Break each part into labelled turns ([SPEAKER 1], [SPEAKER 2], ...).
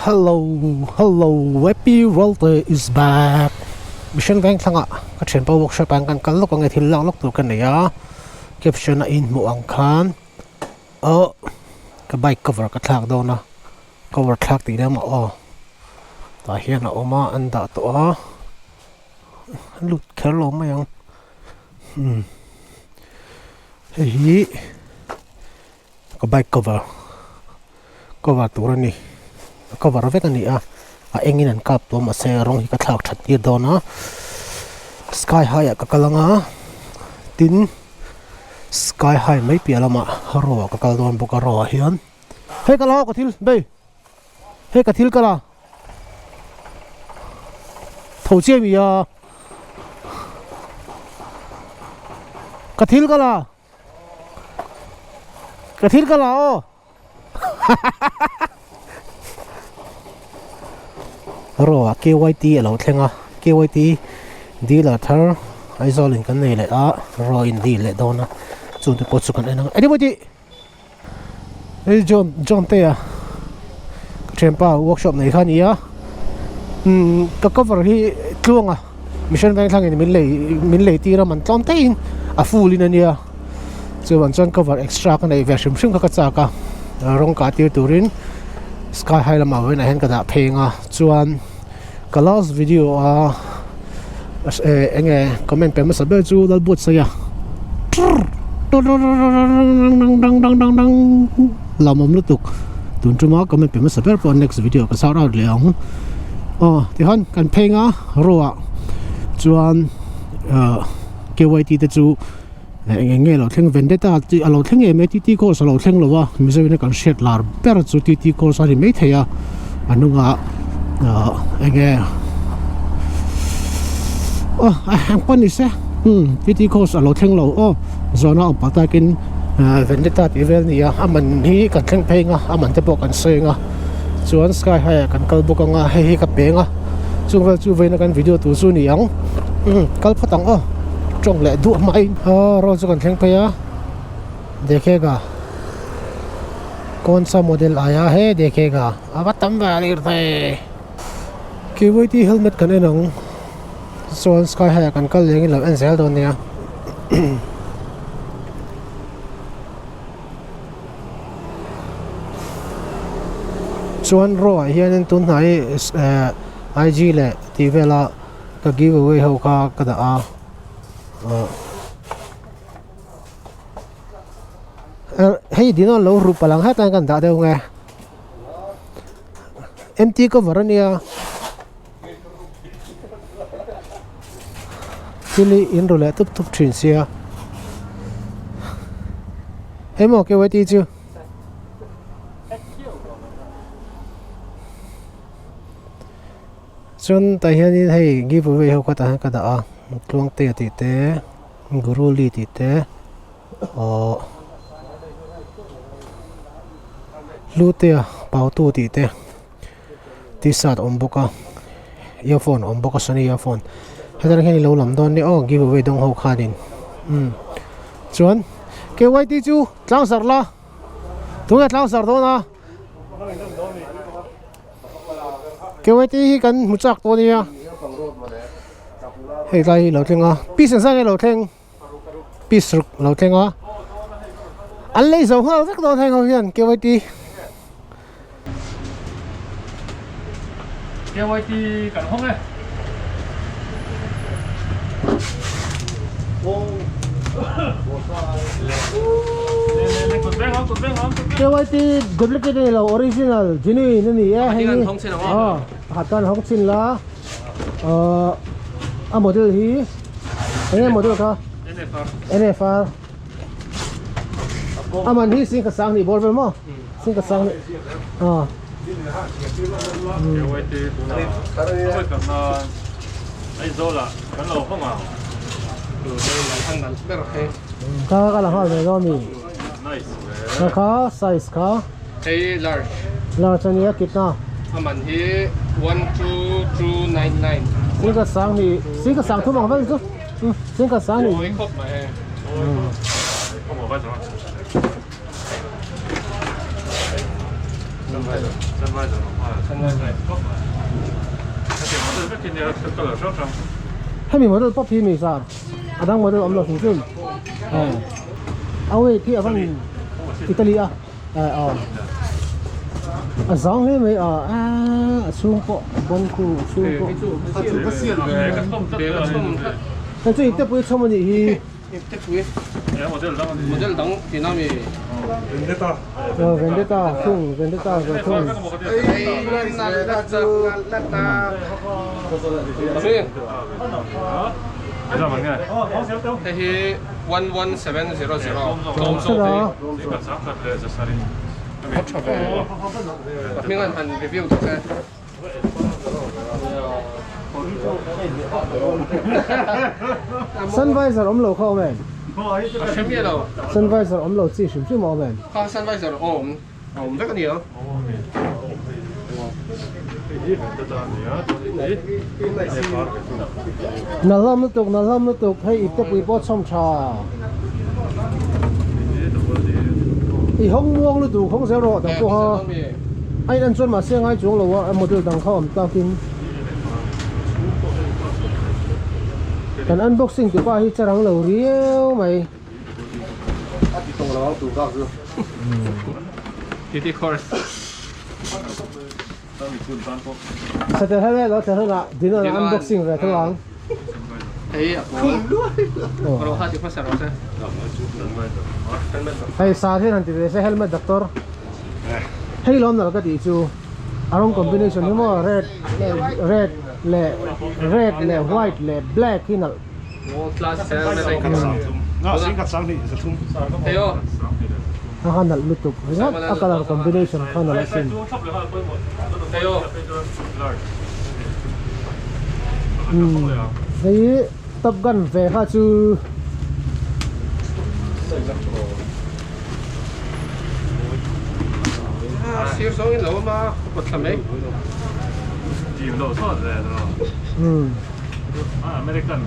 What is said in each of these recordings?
[SPEAKER 1] Hello hello Happy World is back Mission veng thlangah ka thianpa workshop ah kan kal lawk ang e thil lak lawk tur ka nei a caption a inhmuh ang khan aw ka bike cover ka thlak dawn a cover thlak tih lemah aw tah hian a awm a an dah tawh a lut kher lo mai ang umm hei hi ka bike cover cover tur a ni a cover vek a ni a a engin an kap tawh a mahse rawng hi ka thlak that tir dawn a sky high ah ka kal ang a tin sky high mai piah lamah row ah ka kal dawn bawk a row ah hian hei ka la aw ka thil bei hei ka thil ka la tho chiah mi a ka thil ka la. Ka thil ka la aw. Ro ah KYT a lo thleng a, KYT dealer thar Aizawl in kan nei leh a, ro in deal leh dawn a, chung te pawh chu kan en ang. Anyway tih hei John John te a ka thianpa workshop nei kha a ni a, umm ka cover hi tluanga. Mission Vengthlang in min lei min lei tir a man tlawm taihin a full in a nia chuan chuan cover extra ka neih ve hrim hrim kha ka chak a rawng kah tir turin sky high lamah vawiinah hian ka dah pheng a chuan ka last video a eng nge comment pe hmasa ber chu Lalbuatsaia lawmawm lutuk tun tuma comment pe hmasa ber pawh next video ka shout out leh ang aw tihian kan pheng a. Roah chuan ahh KYT te chu eng eng nge a lo thleng vendetta tih a lo thleng em e TT course a lo thleng lo a mizoin a kan hriat lar ber chu TT course a ni maithei a a hnungah ahh eng nge aw eng pawh ni se umm TT course a lo thleng lo aw zawhna awm pah takin ahh vendetta tih vel a ni a a man hi kan thleng phei ang a a man te pawh kan sawi ang a. Chuan sky high ah kan kal bawk ang a hei hi ka peng a chung vel chu vawiin a kan video tur chu a ni ang umm kal phawt ang aw tawng leh duah mai aw road chu kan thleng phei a dekhega kawn sa model aia he dekhega a va tam ve a lirthei KYT helmet kan en ang chuan sky high ah kan kal leh ang in lo en zel dawn nia. Chuan row ah hianin tun hnai eh IG leh tih vela ka give away ho kha ka dah a ahh hei dina lo ru palh ang hetah hian kan dah deuh nge empty cover ania thil hi in ru leh tup tup thin sia hei maw KYT chu chuan tah hianin hei give away ho kha tah hian ka dah a tluangte tih te guruli tih te aww hlutea pautu tih te. T-shirt a awm bawk a earphone a awm bawk a Sony earphone hetah hian ilo lam dawn nia aw give away dawng ho khanin umm chuan K Y T chu tlang zarh la tunge tlang zarh dawn a K Y T hi kan hmu chak tawh ania hei lai hi alo thleng a piece engzah nge alo thleng. Piece ruk lo thleng a an lei zo nghal vek dawn heng ho hian KYT.
[SPEAKER 2] KYT kan hawng e.
[SPEAKER 1] KYT duplicate a ni lo original genuine a ni e hei hi pakhat tan hawng chin la. Ahh a model hi eng nge model kha NFR a man hi sing ka sang nih bawr vel maw sing ka sang nih ah kha ka la nghal ve dawn mi kha kha size kha
[SPEAKER 2] Hei large.
[SPEAKER 1] Large a nia kitna.
[SPEAKER 2] A man hi 12299.
[SPEAKER 1] Sing ka sang ni sing ka sang thum ang vel chu. Sing ka sang ni.
[SPEAKER 2] Oi khop mai he.
[SPEAKER 1] Hemi model pawp hi mi zar a dang model awm lo hrim hrim a weight hi a van Italy a aw a zang hle mai a a chhung pawh a bawng khu a chhung pawh hei chu ipte pui chhawm a nih hi.
[SPEAKER 2] Model dang tina mi.
[SPEAKER 1] Vendetta. Oh, Vendetta thung, Vendetta ve thung.
[SPEAKER 2] Hei hi 11700 tlawm zawk hi. A tha ve. A hming an han review tawh e.
[SPEAKER 1] Sun visor awm lo kha awm em?
[SPEAKER 2] A hre miah lo.
[SPEAKER 1] Sun visor awm lo chi hrim hrim a awm em?
[SPEAKER 2] Kha sun visor awm a awm vek a nia.
[SPEAKER 1] Na hlawm lutuk, na hlawm lutuk, hei ipte pui pawh chhawm tha. I hawng muang lutuk, hawng zel rawh dang pawha. A in en chuan mahse a ngai chuang lo a, model dang kha awm takin. Kan unboxing tu pa hi charang lo riau mai.
[SPEAKER 2] TT course.
[SPEAKER 1] Satel helmet lo thlen hunah dinner unboxing ve tho ang.
[SPEAKER 2] Hei a pawl. Ro ha ti hmasa rawh se.
[SPEAKER 1] Hei sar hian han ti ve se helmet doctor. Hei lawm nalh ka tih chu a rawng combination hi maw red red leh red leh white leh black hi nalh. A kha nalh lutuk ringawt a colour combination kha nalh asin. Umm hei hi top gun ve kha chu.
[SPEAKER 2] Sir zawng in lo awm a kawt thla mai. American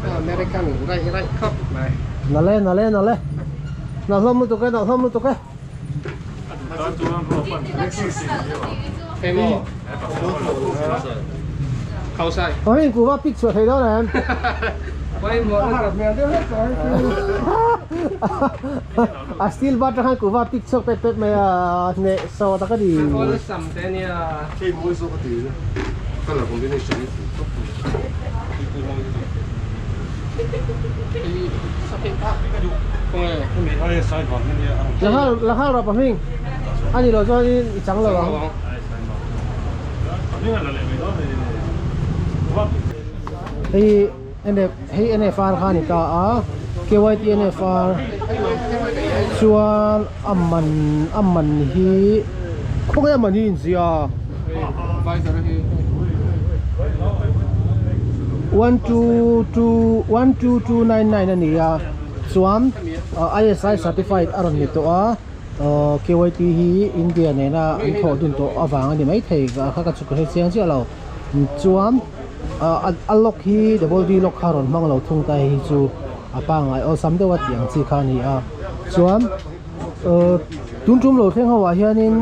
[SPEAKER 2] raih raih khawp mai.
[SPEAKER 1] Nale nale nale na hlawm lutuk e na hlawm lutuk e.
[SPEAKER 2] Hei maw Khausa.
[SPEAKER 1] Hei in kuva pic chhuah thei dawn em? A steel bar atang khan kuva pic chhuak pet pet mai a hneh saw tak a ni.
[SPEAKER 2] Awlsam te ania.
[SPEAKER 3] Hei mawi zawk a ti colour combination hi fuh tawp mai.
[SPEAKER 1] La nghal rawh pahming a ni lo chuanin i chang lo ang. Hei hei NFR kha a ni ta a KYT NFR chuan a man a man hi khawnge a man hi inzia 122 12299 a ni a chuan ISI certified a rawn ni tawh a KYT hi India nena an thawh dun tawh avang a ni maithei kha ka chu ka hre chiang chiah lo chuan a lock hi double D lock kha a rawn hmang lo thung ta hei hi chu a pangngai awlsam deuh a tih ang chi kha a ni a chuan tun tum lo thleng ho ah hianin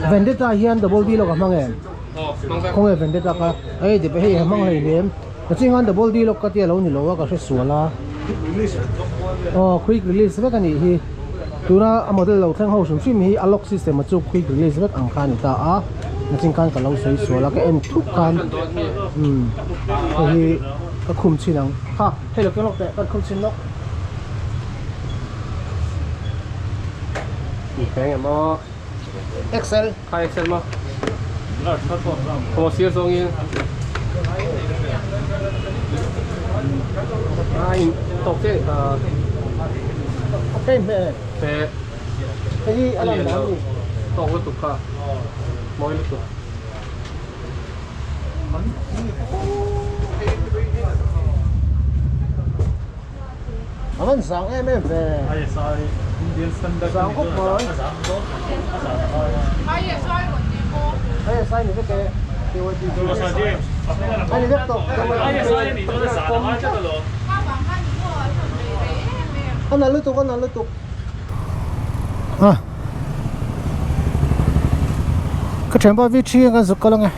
[SPEAKER 1] Vendetta hian double D lock a hmang em khawnge Vendetta kha hei hei a hmang hleinem ka ching khan double D lock ka tia lo ni lo a ka hre sual a aw quick release vek a nih hi tuna a model lo thleng ho hrim hrim hi a lock system a chu quick release vek ang kha a ni ta a nachin khan ka lo sawi sual a ka en thup khan umm hei hi ka khum chhin ang kha hei lo keng lawk teh kan khum chhin lawk. XL
[SPEAKER 2] Kha XL maw? Khaw sir zawngin a in tawk che kha.
[SPEAKER 1] Hei hme.
[SPEAKER 2] Hme.
[SPEAKER 1] Hei hi a lan dan a ni.
[SPEAKER 2] Tawk lutuk kha. Mawi lutuk.
[SPEAKER 1] A van zang em em ve. Zang khawp mai. ISI ni vek e. KYT chu. A ni vek tawh. A nalh lutuk a nalh lutuk. Ka thianpa V three hian kan zuk kal ange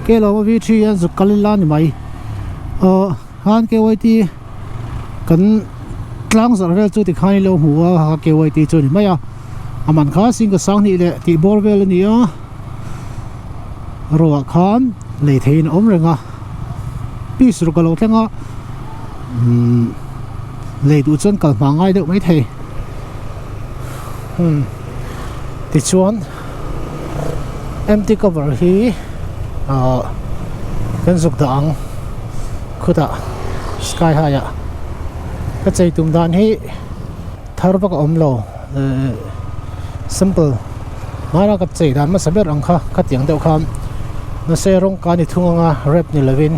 [SPEAKER 1] ke lawma V three hian zuk kal ila ni mai aw khan K Y T kan tlang zawrh vel chu tikhan ilo hmu a kha K Y T chu a ni mai a a man kha singka sanghnih leh tih bawr vel a ni a ruah khan lei theihin a awm reng a piece ruk a lo thleng a umm lei duh chuan kal hma ngai deuh maithei umm tichuan empty cover hi ahh kan zuk dah ang khutah sky high ah ka chei tum dan hi thar vak a awm lo ehh simple hmana ka chei dan hmasa ber ang kha khatiang deuh khan nase rawng ka ni thung anga rep ni lovin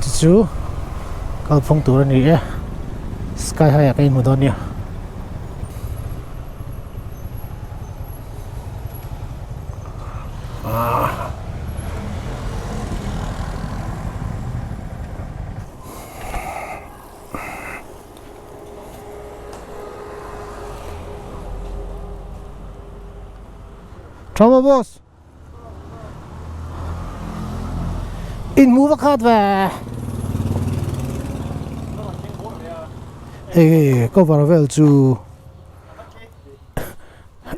[SPEAKER 1] chu chu kalphung tur a ni e sky high ah ka inhmu dawn nia. Tha maw boss? In hmu va khat ve. Hei cover vel chu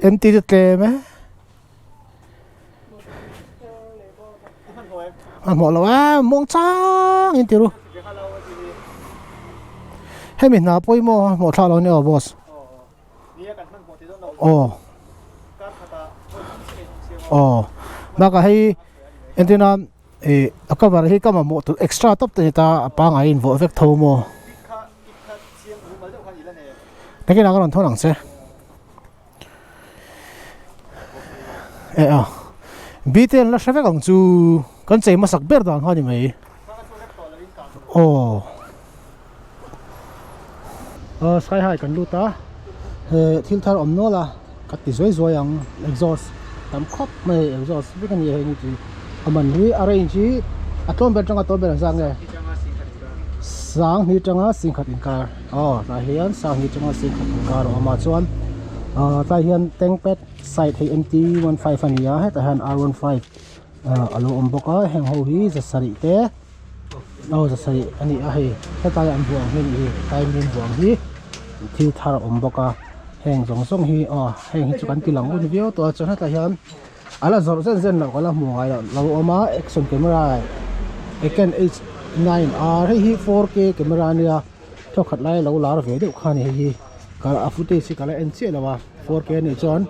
[SPEAKER 1] empty te tlem e. A hmuh loh a muang chang in ti ru. Hemi hna pawimawh a hmuh thlak lo nia aw boss. Aw. Aw. Bakah hei entirna ih a cover hi ka mamawh tur extra tawp te ni ta a pangngai in vuah vek tho maw. Nakinah ka rawn thawn ang che. Eh a bite an la hre vek ang chu kan chei hmasak ber dan kha a ni mai aw aw sky high kan lut a he thil thar awm nual a ka ti zuai zuai ang exhaust tam khawp mai exhaust vek a ni hei ni chu a man hi a range hi a tlawm ber atanga tlawm ber ang zat nge sanghnih atanga singkhat inkar. Aw tlai hian sang hi chunga sing khat inkar a awm a chuan ah tlai hian tank pad side hei M T 15 a ni a hetah hian R 15 ah a lo awm bawk a heng ho hi za sarih te aw za sarih a ni a hei hetlai an buang hi a nih hi tlai min buang hi thil thar a awm bawk a heng zawng zawng hi aw heng hi chu kan ti lang ngun viau tawh a chuan hetah hian a la zawrh zen zen loh ka la hmu ngai loh lo awm a action camera Eken H 9 R hei hi 4K camera a nia. Thawkhat lai lo lar ve deuh kha a ni hei hi ka a footage hi ka la en chiah lo a 4K a nih chuan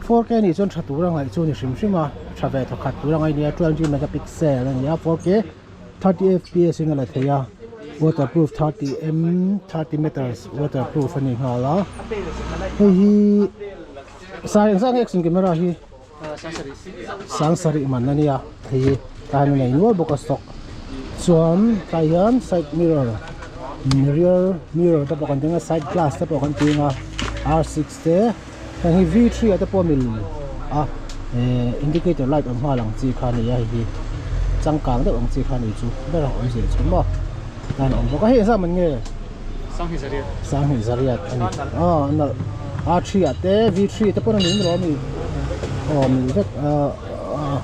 [SPEAKER 1] 4K a nih chuan tha tur a ngaih chu a ni hrim hrim a tha ve thawkhat tur a ngaih a ni a 12 megapixel a ni a 4K 30 fps in a la thei a waterproof 30 m 30 meters waterproof a ni nghal a hei hi sai engzah nge action camera hi sang sarih man a nia hei hi tlai hian a nei nual bawk a stock chuan tlai hian side mirror rear mirror te pawh kan ti ang a side glass te pawh kan ti ang a r six te heng hi v three ah te pawh a mil a ehh indicator light awm nghal ang chi kha a ni a hei hi changkang deuh ang chi kha a ni chu ber a awmzia chu maw tlai hian a awm bawk a hei engzah man nge. Sanghnih zariat a ni aw a nalh R three ah te V three te pawn a ni lo ami aw mil vek ah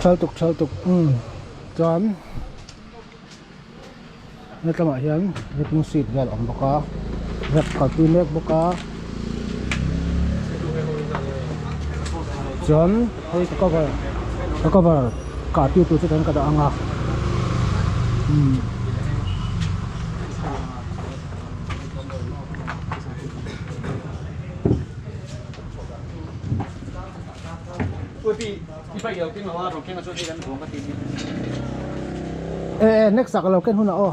[SPEAKER 1] thal tuk thal tuk umm chuan hetlamah hian ripping sheet vel a awm bawk a rep kalpui mek bawk a chuan hei ka cover ka cover kah tir tur chu kan ka dah ang a umm. E e next ah ka lo ken hunah aw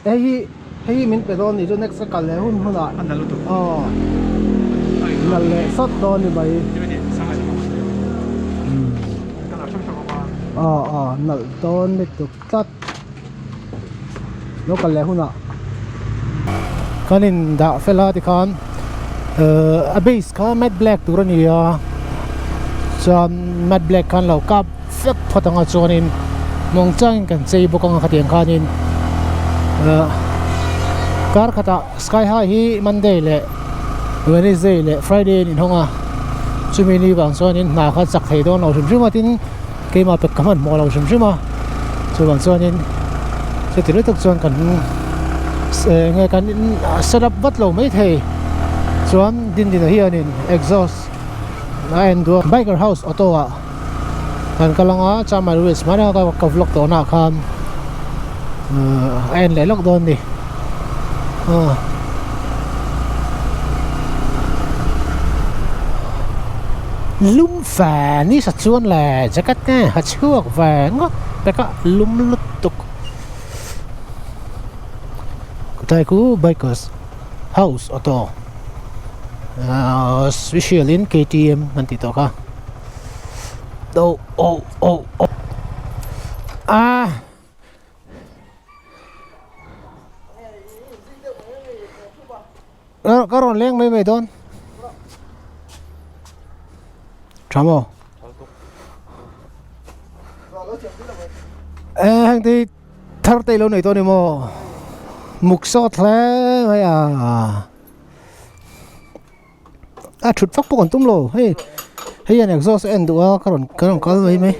[SPEAKER 1] hei hi hei hi min pe dawn nih chu next ka kal leh hun hunah aw nalh leh sawt dawn ni mai aw aw nalh dawn lutuk tlat. Lo kal leh hunah kan in dah fel a tikhan a base kha matte black tur a ni a chuan matte black khan lo kap vek phawt ang a chuanin mawng changin kan chei bawk ang a khatiang khanin kar khatah sky high hi monday leh wednesday leh friday a inhawng a. Chumi ni vang chuanin hna kha chak thei dawn lo hrim hrim a tin keimah pek ka hmanhmawh lo hrim hrim a chuvang chuanin chuti lutuk chuan kan eng nge kan set up vat lo maithei chuan Dindina hianin exhaust a en duh a biker house auto ah kan kal anga chamai wheels hmanah ka vlog tawh naah khan a en leh lawk dawn a ni aw. Lum ve ni sa chuan le jacket nge ha chhuak ve ngawt pek a lum lutuk kutai khu bikers house auto ahh special in ktm an tih tawh kha oh oh oh oh ah. Ka rawn leng mai mai dawn tha maw e heng te thar te ilo nei tawh a ni maw muk sawt hle mai a a thut vak pawh kan tum lo hei hei hian exhaust a en duh a ka rawn ka rawn kal mai mai.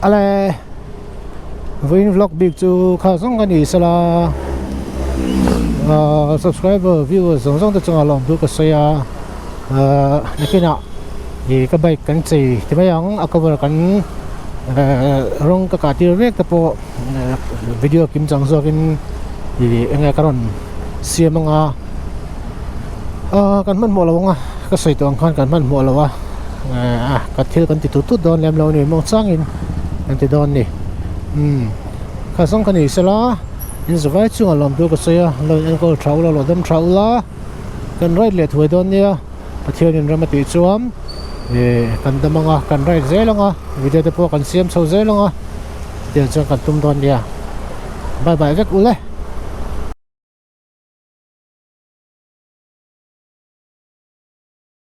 [SPEAKER 1] Ale vawiin vlog bik chu kha zawng ka ni sela ahh subscriber viewers zawng zawng te chungah lawm thu ka sawi a ahh nakinah ih ka bike kan chei ti mai ang a cover kan ehh rawng ka kah tir mek te pawh video kim chang zawkin ih eng nge ka rawn siam anga ahh kan hmanhmawh lo ang a ka sawi tawh ang khan kan hmanhmawh lo a ehh ka thil kan ti tut tut dawn lem lo a ni mawng changin kan ti dawn a ni umm kha zawng ka ni sela in zavai chungah lawm tur ka sawi a lo in enkawl tha ula lo dam tha ula kan ride leh thuai dawn nia. Pathianin ram a tih chuan ih kan dam anga kan ride zel anga video te pawh kan siam chho zel anga tiang chuan kan tum dawn nia bye bye vek ule.